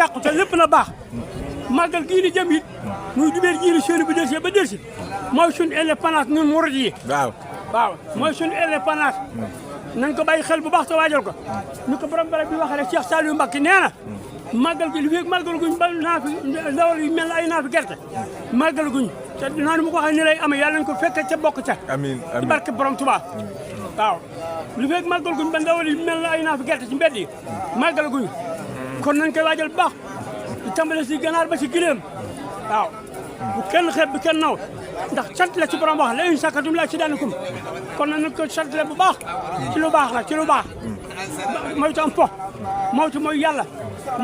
yàqu te lépp na baax màggal gii di jëm it muy dibéer gii di seen bu delsi ba delsi mooy suñu indépendance ñun murid yi waaw mooy suñu indépendance nañ ko bàyyi xel bu baax te waajal ko ñu ko borom barab bi waxee rek Cheikh Saliou Mbacké nee na màggal gi li fi màggal guñ ba naa fi ndawal yu mel ay naa fi gerte màggal guñ te dinaa mu ko waxee ni lay amee yàlla nañ ko fekk ca bokk ca amiin ci barke borom Touba waaw li fi màggal guñ ba ndawal yu mel ay naa fi gerte ci mbedd yi màggal guñ kon nañ koy waajal bu baax di tàmbale si ganaar ba si gileem waaw bu kenn xeeb bu kenn naw ndax sant la ci borom wax la in sakatum la ci daanikum kon nañ ko sant la bu baax ci lu baax la ci lu baax moytu am po moytu mooy yàlla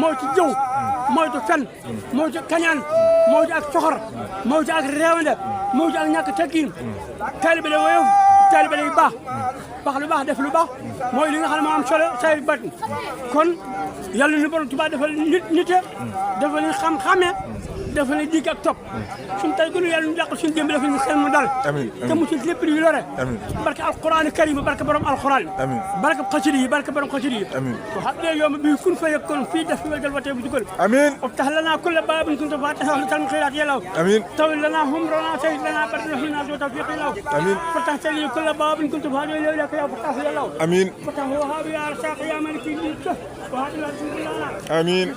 moytu jëw moytu fen moytu kañaan moytu ak soxor moytu ak réewande moytu ak ñàkk tekkiin taalibe la woyof taalibe la baax wax lu baax def lu baax mooy li nga xam ne moo am solo say bat kon yàlla ni borom Tuubaa dafa nite dafa leen xam-xamee dafa leen dig ak topp suñu tay gënu yàlla ñu dàq suñu démb dafa ñu xel mu dal te mu ci lépp di lore barke alquran karim barke borom alquran barke xasida yi barke borom xasida yi to hadde yoma bi kun fa yakun fi def wal dal wate bu dugol amin افتح لنا كل باب كنت فاتحه لتن خيرات يلو امين طول لنا همرنا سيد لنا برد لنا توفيق يلو امين فتحت لي كل باب كنت فاتحه لك يا فتح يلو امين فتح وهاب يا رزاق يا ملك الملك وهذا الرسول لنا امين